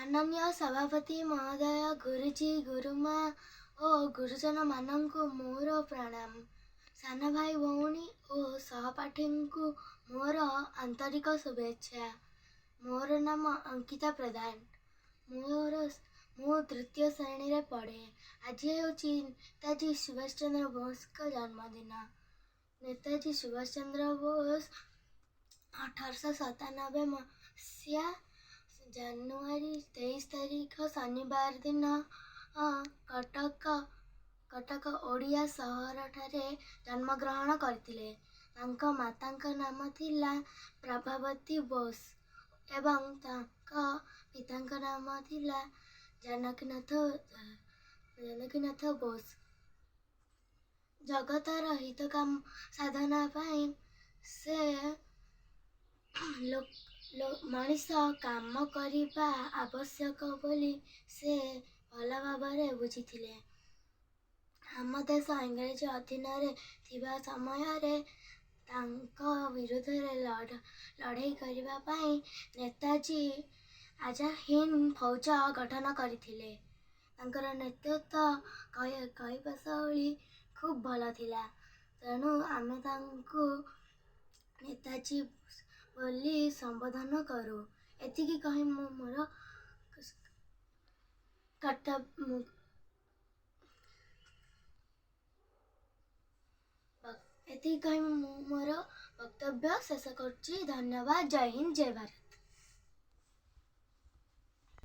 ମାନନୀୟ ସଭାପତି ମହୋଦୟ, ଗୁରୁଜୀ, ଗୁରୁମା ଓ ଗୁରୁଜନମାନଙ୍କୁ ମୋର ପ୍ରଣାମ। ସାନ ଭାଇ ଭଉଣୀ ଓ ସହପାଠୀଙ୍କୁ ମୋର ଆନ୍ତରିକ ଶୁଭେଚ୍ଛା। ମୋର ନାମ ଅଙ୍କିତା ପ୍ରଧାନ। ମୁଁ ତୃତୀୟ ଶ୍ରେଣୀରେ ପଢ଼େ। ଆଜି ହେଉଛି ନେତାଜୀ ସୁଭାଷ ଚନ୍ଦ୍ର ବୋଷଙ୍କ ଜନ୍ମଦିନ। ନେତାଜୀ ସୁଭାଷ ଚନ୍ଦ୍ର ବୋଷ 1897 ମସିହା ଜାନୁଆରୀ 23 ତାରିଖ ଶନିବାର ଦିନ କଟକ ଓଡ଼ିଆ ସହରଠାରେ ଜନ୍ମଗ୍ରହଣ କରିଥିଲେ। ତାଙ୍କ ମାତାଙ୍କ ନାମ ଥିଲା ପ୍ରଭାବତୀ ବୋଷ ଏବଂ ତାଙ୍କ ପିତାଙ୍କ ନାମ ଥିଲା ଜାନକୀନାଥ ବୋଷ। ଜଗତର ହିତ କାମ ସାଧନା ପାଇଁ ସେ ମଣିଷ କାମ କରିବା ଆବଶ୍ୟକ ବୋଲି ସେ ଭଲ ଭାବରେ ବୁଝିଥିଲେ। ଆମ ଦେଶ ଇଂରେଜ ଅଧୀନରେ ଥିବା ସମୟରେ ତାଙ୍କ ବିରୁଦ୍ଧରେ ଲଢ଼େଇ କରିବା ପାଇଁ ନେତାଜୀ ଆଜାଦ ହିନ୍ଦ ଫୌଜ ଗଠନ କରିଥିଲେ। ତାଙ୍କର ନେତୃତ୍ୱ କହିବା ଶୈଳୀ ଖୁବ୍ ଭଲ ଥିଲା। ତେଣୁ ଆମେ ତାଙ୍କୁ ନେତାଜୀ ବୋଲି ସମ୍ବୋଧନ କରୁ। ଏତିକି କହି ମୁଁ ମୋର କର୍ତ୍ତବ୍ୟ ଏତିକି କହି ମୁଁ ମୋର ବକ୍ତବ୍ୟ ଶେଷ କରୁଛି। ଧନ୍ୟବାଦ। ଜୟ ହିନ୍ଦ, ଜୟ ଭାରତ।